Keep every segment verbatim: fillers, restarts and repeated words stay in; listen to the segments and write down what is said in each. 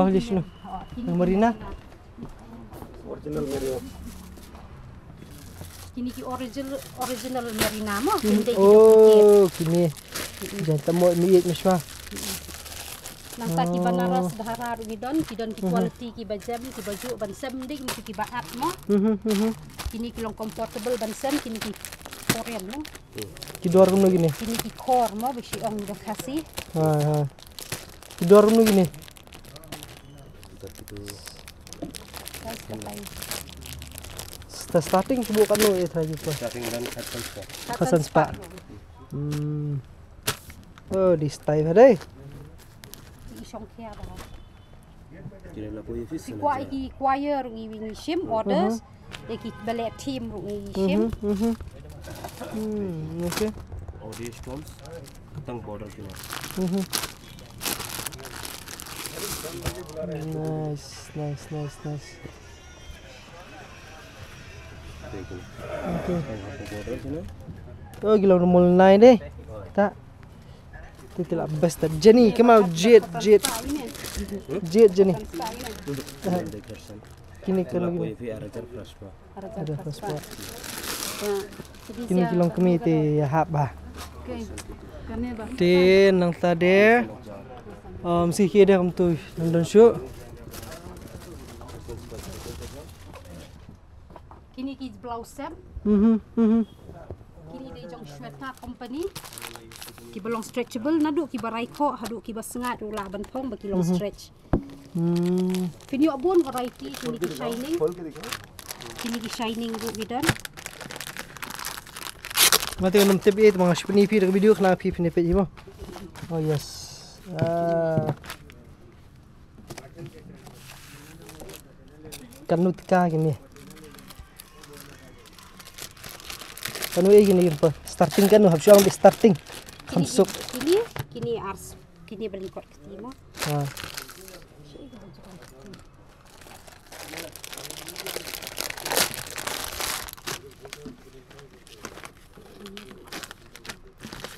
Oh, li shano? Nang Marina? Original Merino. Kine ki original, original Merino mo. Hmm. Kine dei ki duplicate. Oh, kine. Jan tamo mi it mishwa. Nangta ki Banaras Dhara ruh ngi don, ki don ki quality kiba jem, kiba ju ban sem ding, ki kiba at mo. Mhm, mhm. Kine ki long comfortable ban sem, kine ki Korean mo. Ki dor kumno kine? Kine ki khor mo, ba shi ong da Khasi. Ha, ha. Ki dor kumno kine? Sta starting shu buh katno e try ki pa. Starting dan khatsan spah. Khatsan spah. Hmm. Oh, di style ha dei. Ki shong khia ba. Kine la poi office. Ki kwah ki choir ngi, ngi shim orders. Dei ki ballet team ruh ngi shim. Mhm, mhm. Hmm, okay. Audio stones, tang border kine. Mhm. Nice, nice, nice, nice. Dei kine. Okay. Tang border kine. Oh, ki long mul nai dei. Ta. Te te la best ta. Jenny, come out, Jade, Jade. Jade, Jenny. Kine kan lagi. Poi phi arajar fresh pa. Ada fresh pa. Kine ki long kmie te hap ba. Te nangta de. Um, si ki de kam tu nang don shu. Kine ki blouse set. Mhm, mhm. Kine dei jong Shweta Company. Kiba long stretchable, naduh kiba raikhoh haduh kiba sngaid ruh lah ban phong ba ki long stretch. Hmm. Phin ïoh bun variety, kine ki shining. Kine ki shining ruh ki don. Mate ngam tip ïa, te ma nga shu pyni phi da ka video khnang phi phin ïa peit hi mo. Oh yes. Ah. Kanu tka kine. Kanu e kine kine pa. Starting kanu hap shuang bi starting. Khamsuk. Kine, kine ars, kine ba lyngkot kti mo. Ha.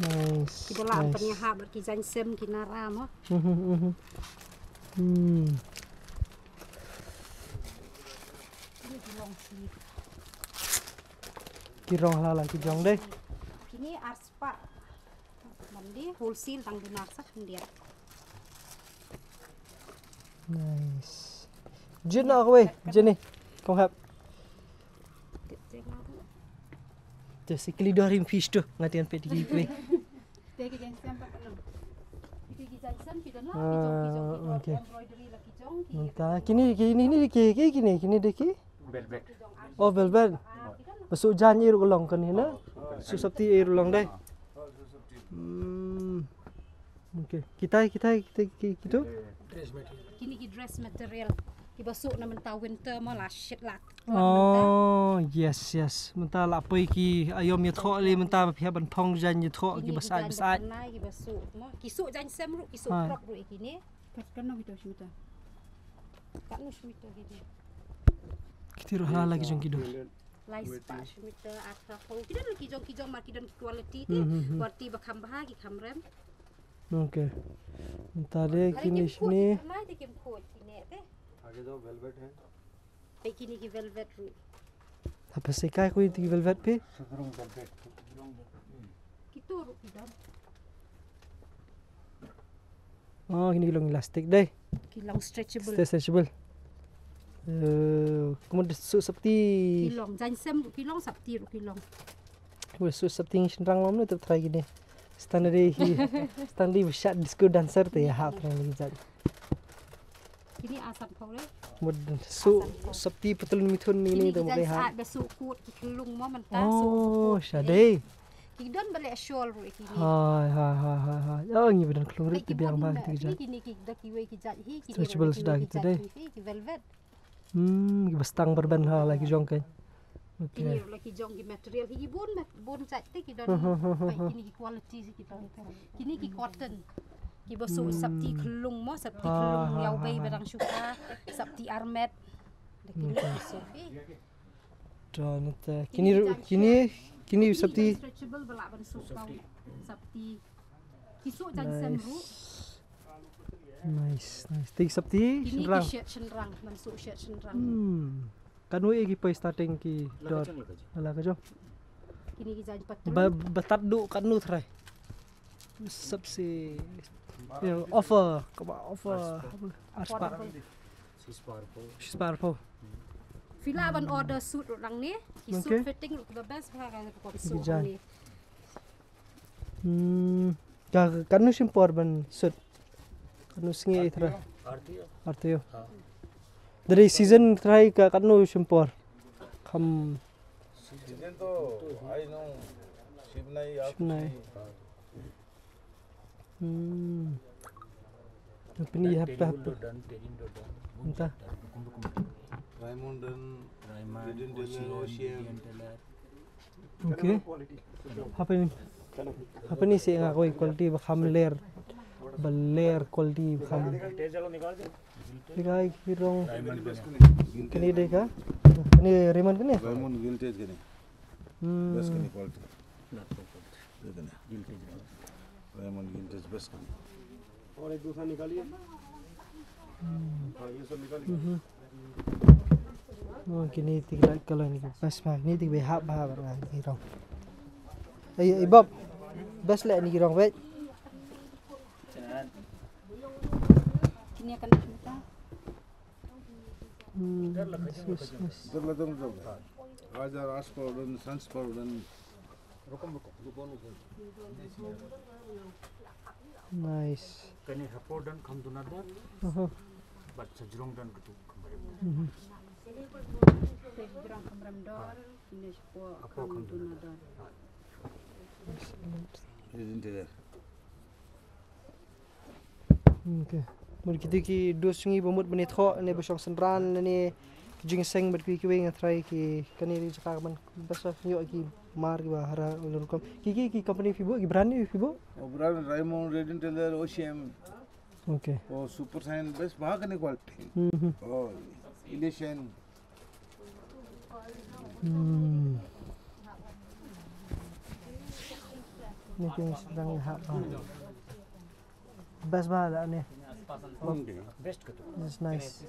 Nice. Ki da lah ban pynïahap bad ki jaiñsem ki nara mo. Mhm, mhm. Hmm. Ki rong la la ki jong de. Kine ar spah. Mandi wholesale tang duna sa khyndiat. Nice. Jin na kawei, jin ni. Kong hap. Te si kli dorim fish tu, ngatian pet ki kwe. Te ki jainsem pa kano. Ki jainsem ki don la, ki jong, ki jong, ki don, ah, okay, embroidery la ki jong, ki. Mynta kini, kini, ni, ki, ki, kini, kini de ki? Velvet. Oh, velvet. Ba suk jan i ruh ka long kane na. Suk sapti i ruh long dei. Hmm. Okay. Kitai, kitai, kitai, ki-, kitu? Dress material. Kini ki dress material. Kiba suk na mynta winter mo la shit la. Oh, yes, yes. Mynta la poi ki aïom ïathoh lei mynta ba phi hap ban phong jan ïathoh kiba sait, ba sait. Kini ki jan ba pynai kiba suk mo. Ki suk jainsem ruh, ki suk, ha, prok ruh i kini. Kat kano kita shmita? Kat no shmita kita? Kita ruh hala la ki jong ki don. Lai spah shmita, arphew. Ki don la ki jong, ki jong mar ki don ki quality te. Hmm, hmm, hmm. Quality ba kham bha ki kham rem. Okay. Mynta de kini shini. Mai te kim khot kine te. Age jo velvet hai. Peit kine ki velvet ruh. Haba sa kai ko ïa ki velvet phi? Ki to ruh ki don. Oh, kine ki long elastic dei. Ki long stretchable. Ste-, stretchable. Eh, kumno suk sapti. Ki long jainsem ruh ki long, sapti ruh ki long. Wei, suk sapti shynrang lom ne, tep trai kine. Standard hi. Standard ba shat disco dancer te ïa hap trai lagi jat. Kini asam powder. Mut suk sapti patlun mithun ni ni to ba suk kut ki khlung mo mynta. Oh, suk kut sha dei. Ki don ba leh shawl ruh kini. Hai, hai, hai, hai, hai. Oh, ngi ba don khlung ruh ki biang ba ki jat. Kini ki da kiwei ki jat hi, kini stretchable da ki jat hi, ki velvet. Hmm, kiba stang byrben ha la ki jong ka. Okay. Kini la ki jong ki material hi, ki bun mat-, bun jait te ki don. Peit kini ki quality hi ki don. Kini ki cotton. Kiba suk sapti khlung mo, sapti khlung ïaw bei ba dang shu kha, sapti armet. Da kini ki suk hi. Don te kini ru-, kini, kini sapti. Stretchable ba lah ban suk kau. Sapti. Ki suk jainsem ruh. Nice, nice. Te ki sapti shynrang. Kini ki shet shynrang, man suk shet shynrang. Hmm. Katno ïa ki poi starting ki dor? La ka jong, la ka jong. Kini ki jaiñ patlun. Ba, ba tad duh katno trai? Sap si, ïa, offer, kaba offer. Ar spah. Shi spah arphew. Shi spah arphew. Phi lah ban order suit ruh nangne. Ki suit fitting ruh kiba best bha ka rukom suit nangne. Hmm, ka, katno shim por ban suit? Katno sngi trai? Artio. Artio. Ha. Da dei season trai ka katno shim por? Kham. Season to, ai no, shim nai, shim nai. Hmm. Pini hap hap. Mynta. Raymond don, Raymond, Ocean, Ocean. Okay. Hapeni, hapeni se nga koi quality ba kham ler, ba ler quality ba kham. Dei ka ki rong. Kane dei ka? Kane Raymond kane? Raymond Gilted kane. Hmm. Best kane quality. Dei kane. Raymond Gilted best kane. और एक दूसरा निकालिए। हाँ, ये सब निकालिए। Mhm. Oh, kine te ki light color ni ki best bha, kine te ki hap bha ba ki rong. Ei, ei Bob. Best leh ni ki rong wei. Kine kan kita. Hmm, yes, yes, yes. इधर लगा दो, इधर लगा। राजा राज पाउडन, सन्स पाउडन। Nice. Kane hapoh don kham duna dor. Aha. Bad sa jrong don katu kham rem. Mhm. Sa jrong kham rem dor, kane hapoh kham duna dor. Excellent. Isn't it? Okay. Mut kiti ki dos sngi ba mut ban ïathoh ne ba shong synran ne ki jingseng bad kiwei kiwei nga trai ki kane ri jaka ka ban best of ïoh ki mar kiba hara u rukom. Ki ki ki company phi buh, ki brand ne phi buh? Oh, brand Raymond, Red and Taylor, O C M. Okay. Oh, Super Shine, best bha kane quality. Hmm, hmm. Oh, Elysian. Hmm. Ni ki sdang hap bha. Best bha da ni. This is nice.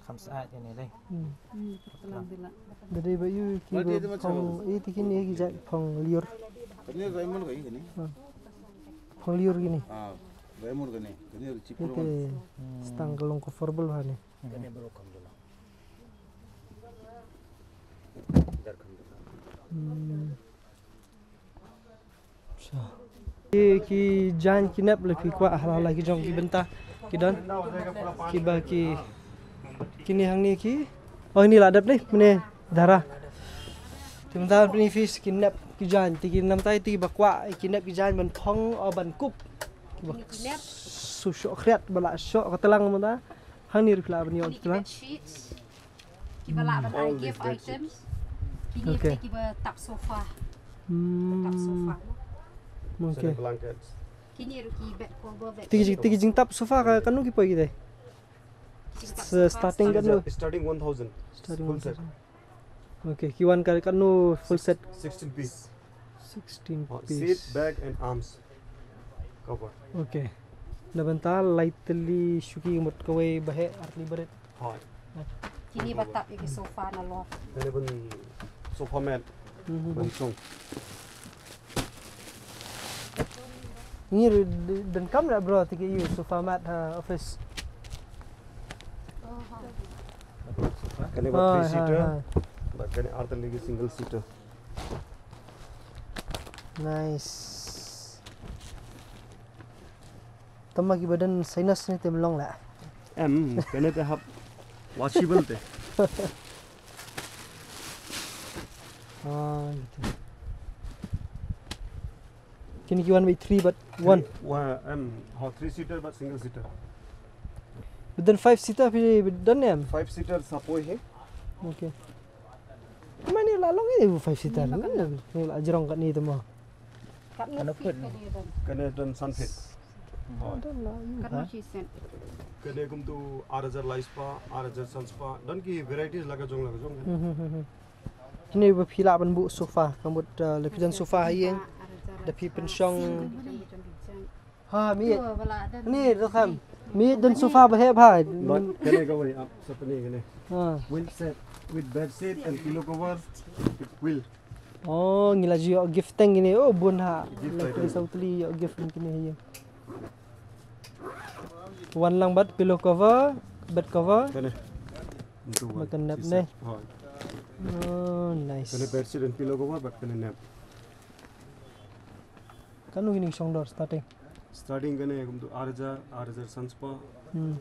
Kham sah ïa ne dei. Hmm. Da dei ba ïu ki ba phong, eh, ti kine ki jait phong liur. Kane Raymond ka ïa kane. Hmm. Phong liur kine. Ah, Raymond kane. Kane ri chip. Ite stang ka long comfortable ha ne. Hmm. Ki, ki jaiñ ki nep la phi kwah ha la ki jong ki bynta ki don. Ki ba ki, kine hangne ki. Oh, ini la dep ne, mane dara. Te mynta phi, phi ki nep ki jaiñ, te ki namta te ki ba kwah ki nep ki jaiñ ban phong, oh, ban kup. Ki ba su shoh khriat ba la shoh ka tlang mynta. Hangne ruh phi lah ban ïoh ki tlang. Ki ba lah ban ai gift item. Kine ki ba tap sofa. Hmm. Tap sofa. Okay. Blankets. Kine ruh ki bed cover, bed. Tiki, tiki jingtap sofa ka, katno ki poi kita? Starting katno? Starting one thousand. Starting one thousand. Okay, ki wan ka katno full set? Sixteen piece. Sixteen piece. Seat, back and arms cover. Okay. Na bynta lai tylli shuki mut kawei ba heh ar tylli barit. Hooid. Kine ba tap ïa ki sofa na lor. Kane ban sofa mat. Mhm. Ban song. Ni donkam la bro, tiki ïa sofa mat ha office. Kane ba three seater. Ba kane ar tylli ki single seater. Nice. Tama ki ba don sinus ne te mlong la. Em, kane te hap washable te. Ah, gitu. Kine ki one by three but one. Three, one, em, ha, three seater but single seater. But then five seater phi don em? Five seater sa poi hi. Okay. Mane la long e five seater. Ni la jrong katne te mo. Katno feet kane don? Kane don san feet. Don la ïu. Katno shi cent? Kane kumtu ar hajar lai spah, ar hajar san spah. Don ki varieties la ka jong la ka jong. Hmm, hmm, hmm, hmm. Kine ba phi lah ban buh sofa, ka mut, uh, la phi don sofa ha ïing. Da phi pynshong. Ha, mi. Ni, da kham. Mi don sofa ba heh bha. But kane ka wei ap sa pynne kane. Ha. With set, with bed sheet and pillow cover, it will. Oh, ngi la ju ïoh gift teng kine. Oh, bun ha. Gift item. Lai tylli saw tylli ïoh gift kine ha ïing. Wan lang bad pillow cover, bed cover. Kane. Ba kan nep ne. Hooid. Oh, nice. Kane bed sheet and pillow cover bad kane nep. Katno kine ki shong dor starting? Starting kane kumtu ar hajar, ar hajar san spah. Hmm.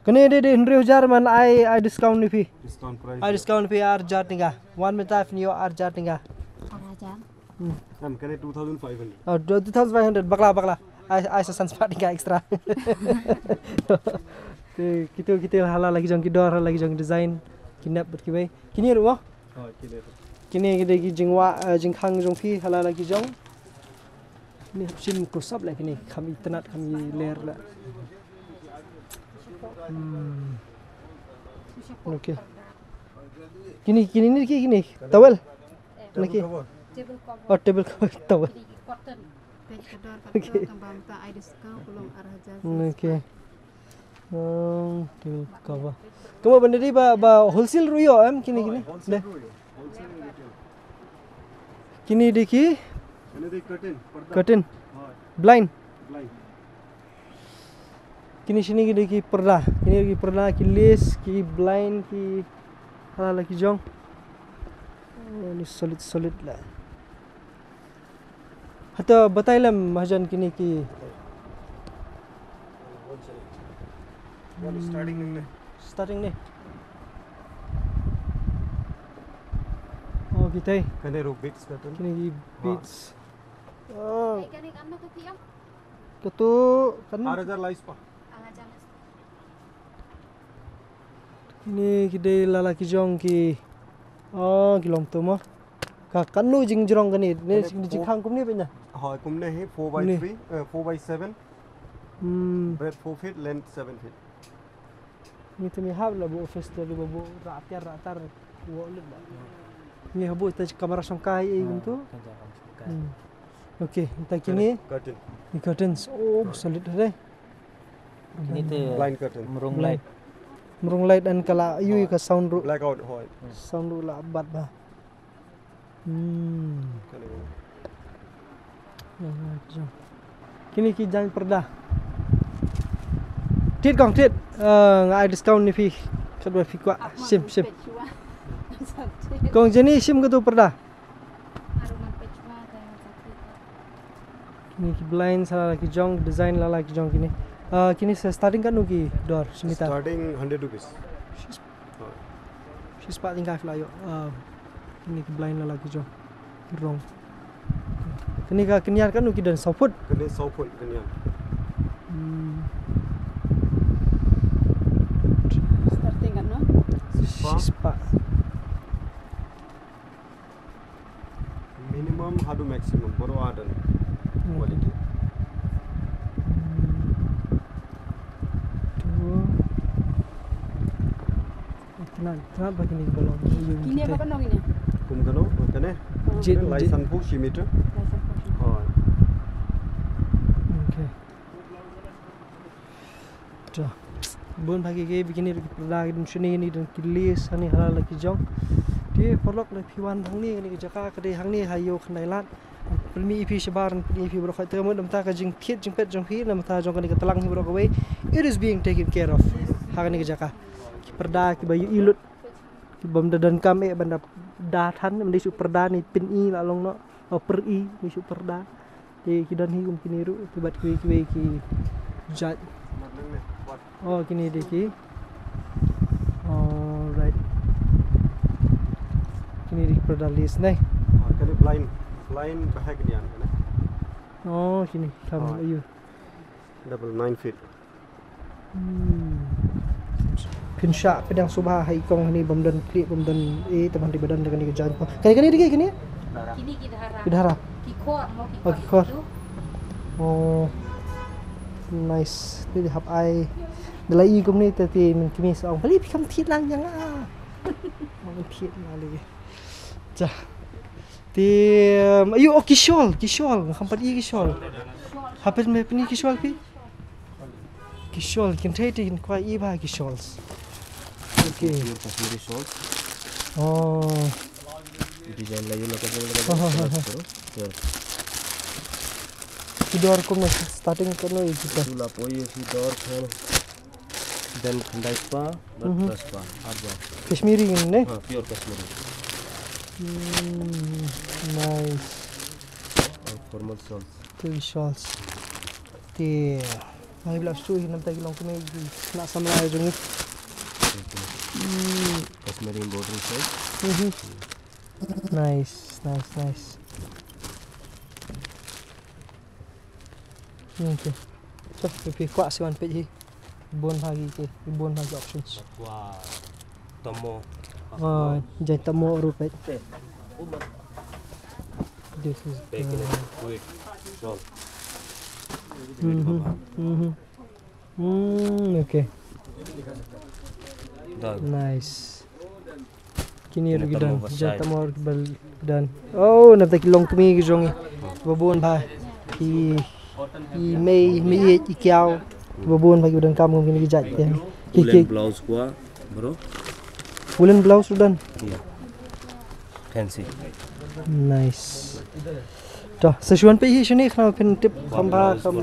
Kane de, de hynriew hajar man ai, ai discount ne phi. Discount price. Ai discount phi ar hajar tyngka. Wan mynta phin ïoh ar hajar tyngka. Ar hajar. Hmm. Em, kane two thousand five hundred. Oh, two thousand five hundred. Bakla, bakla. Ai, ai sa san spah tyngka extra. Te, kito, kito ha la la ki jong ki dor, ha la ki jong ki design. Ki nep bad kiwei. Kine ruh mo? Oh, kine ruh. Kine ki dei ki jingwah, eh, jingkhang jong phi ha la la ki jong. Ni hap shim close up la kine, kham itynnad, kham iler la. Hmm. Okay. Kine, kine ni ki, kine towel. Kine ki. Table cover. Oh, table cover, towel. Kine ki cotton. Okay. Tang ba mynta ai discount ka long ar hajar. Okay. Hmm, table cover. Kumba ban da dei ba, ba wholesale ruh ïoh em kine, kine. Wholesale ruh ïoh. Wholesale ruh ïoh. Kine dei ki? Kine dei curtain, parda. Curtain. Hooid. Blind. Blind. Kine shane ki dei ki parda. Kine ki parda, ki lace, ki blind, ki ha la la ki jong. Oh, ni solid, solid la. Hato batai lem mahajan kine ki. One starting ne. Starting ne. Oh, kitai. Kane ruh beads ka tu. Kine ki beads. Oh. Kane kam na ko piang. Katu kan. Ar hajar lai spah. Ar hajar lai spah. Kine ki dei la la ki jong ki. Oh, ki long tu mo. Ka, katno jingjrong kane? Ne jingkhang kumne ba ïa. Hooid, kumne hi four by three, eh, four by seven. Hmm. Breadth four feet, length seven feet. Ni te mi hap la buh office te, la buh rah tiar rah tar. Wo lut ba. Ni hap buh te kamra shongkai ei kumtu. Hmm. Okay, mynta kine. Curtain. Ni curtains. Oh, solid re. Kine te blind curtain. Mrung light. Mrung light, and ka la ïohi ka sound ruh. Blackout, hoi. Sound ruh la bat ba. Hmm. Kane. Kine ki jaiñ pyrda. Thied kong, thied. Eh, nga ai discount ïa phi. Katba phi kwah. Shim, shim. Kong Jenny, shim katu pyrda. Kine ki blinds la la ki jong, design la la ki jong kine. Ah, kine sa starting katno ki dor, shi mita? Starting hundred rupees. Shi, shispah tyngka phi la ïoh. Ah, kine ki blind la la ki jong. Ki rong. Kane ka kynjar katno ki don, saw phut? Kane saw phut kynjar. Hmm. Starting katno? Shispah. Shispah. Minimum haduh maximum, baroh a don. Hmm. Quality. Hmm. Tu. Kine, kine ba kine ba long. Kine ba kano kine? Kum kano, kane? Hmm. Jit, lai jit. Sanphew shi meter. Lai sanphew shi meter. Oh. Okay. Te bun bha ki, ki bikini ruh ki pyrda ki don shane, kine don ki lace hangne ha la la ki jong. Te paralok, lada phi wan hangne, kane ka jaka ka dei hangne ha Ïew Khyndai Lad. Pynmih ïa phi shabar, pynmih ïa phi baroh khoit, te ka mut namar ka jingthied jingpeit jong phi, namar jong kane ka tlang hi baroh kawei. It is being taken care of ha kane ka jaka. Ki pyrda kiba ïohi lut, ki bym da donkam eh ban da da than, ym dei shuh pyrda ne pyni la long noh, oh, pyni ne shuh pyrda. Te ki don hi kum kine ruh, te bad kiwei kiwei ki jait. Oh, kine dei ki. Alright. Kine dei ki pyrda lace ne. Ah, kane blind, blind ba ha kine kane. Oh, kine kam. Ah. Ayu. Double nine feet. Hmm. Phin shah pdiang sngewbha ha i kong hangne bym don khlieh bym don eh, te ban dei ba don da kane ka jaiñ. Kane, kane dei kane? Kine ki dhara. Ki dhara. Ki khor, mo ki khor. Oh, ki khor. Oh. Nice. Te dei hap ai. Da la i kumne te, te mynta kine sa ong, "Balei phi kam thied lang ïa nga?" Ym thied lang lei. Te, um, ayu, oh, ki shawl, ki shawl. Ngam pat i ki shawl. Hapdeng me pyni ki shawl phi? Ki shawl, kynthei te kin kwah i bha ki shawls. Okay. Pure Kashmiri shawls. Oh. Design la ïoh la ka jong la ka jong. Ha, ha, ha, ha. Ki dor kumno, starting kumno ïa kita? Ïa la poi ïa ki dor khan. Then khyndai spah, bad phra spah, ar hajar. Kashmiri ne? Ha, pure Kashmiri. Hmm, nice. Formal shawls. Pure shawls. Te, ngi la shu hi namar ki long kumne ki khynnah samla jong ngi. Hmm. Kashmiri embroidery shawl. Mhm. Nice, nice, nice. Okay. So, phi kwah sa wan peit hi. Bun bha ki, ki bun bha ki options. Wow. Tamo. Oh, jaiñ tamo ruh peit. This is the Mhm. Mhm. Hmm, okay. Done. Nice. Kine ruh ki don, jaiñ tamo ruh ki ba don. Oh, namar ki long kmie ki jong ngi. Ba bun bha. Ki, i mei, mei i kiaw. Ba bun bha ki ba don kam kum kine ki jaiñ. Ki, ki. Woolen blouse kwah, bro. Woolen blouse ruh don. Iya. Fancy. Nice. To, sa shu wan peit hi shane khnang phin tip kham bha kham.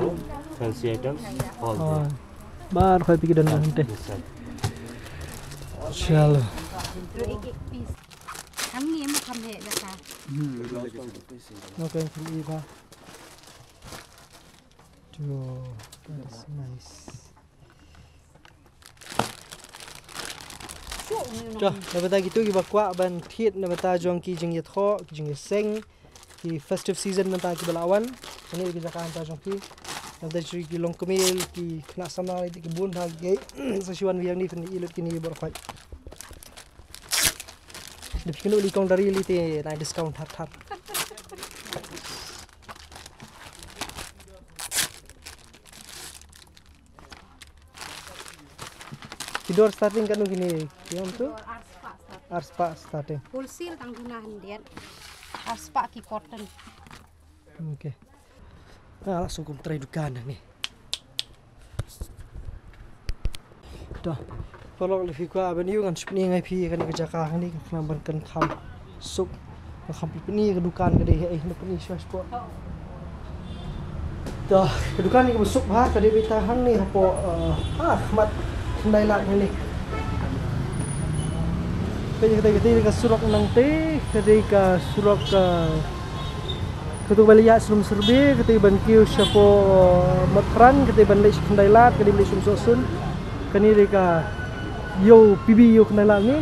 Fancy items, all there. Baroh hi phi ki don hangtei. Chalo. Hangne mo kham heh da ka. Hmm. Okay, phin i bha. To, that's nice. To, na bynta kito kiba kwah ban thied na bynta jong ki jingïathoh, ki jingïaseng, ki festive season mynta kiba la wan. Kane ka jaka mynta jong phi. Na bynta jong ki longkmie, ki khynnah samla, ki bun bha ki. Sa shu wan biang ne phin i lut kine baroh khoit. Dep kine u li kong dari li te na discount thar thar. Ki dor starting katno kine? Ki ong tu? Ki dor ar spah starting. Ar spah starting. Wholesale tang duna hyndiat. Ar spah ki cotton. Okay. Ah, la suk kum trai dukan ni. Dah. Paralok, lada phi kwah ban ïoh, ngan shu pyni ïa phi kane ka jaka hangne, khnang ban kynkham suk. Kynkham pyni ka dukan ka dei, eh, pyni shuwa shuwa. Dah, ka dukan kaba suk bha ka dei beit hangne hapoh, eh, ha khmat khyndai lad hangne. Ka dei, ka dei, ka dei ka surok nangtei, ka dei ka surok, eh, Katu ba leit ïa shlem survey, katu ban kiew shapoh, uh, Motphran, katu ban leit sha Khyndailad, katu ban leit sha Umsohsun. Kane dei ka ïew P B ïew Khyndailad ni.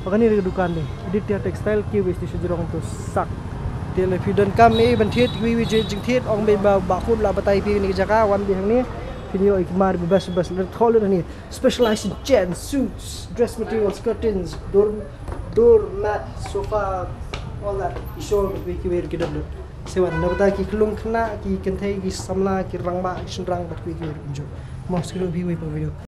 Ba kane dei ka dukan ni. Aditya Textile, kiew wei station jrong tu sak. Te lada phi donkam ei ban thied, kiwei kiwei jingthied, ong beit ba Bah Khup la batai phi kane ka jaka, wan beit hangne. Phin ïoh ei ki mar ba best best, lada thoh lut hangne. Specialized in chairs, suites, dress materials, curtains, door, doormat, sofa, all that. Ki shawl, kiwei kiwei ruh ki don lut. Sa wan, na bynta ki khyllung khynnah, ki kynthei, ki samla, ki rangbah, ki shynrang, bad kiwei kiwei ruh kumjuh. Mo, sa kyrpad ïa phi wei pa ka video.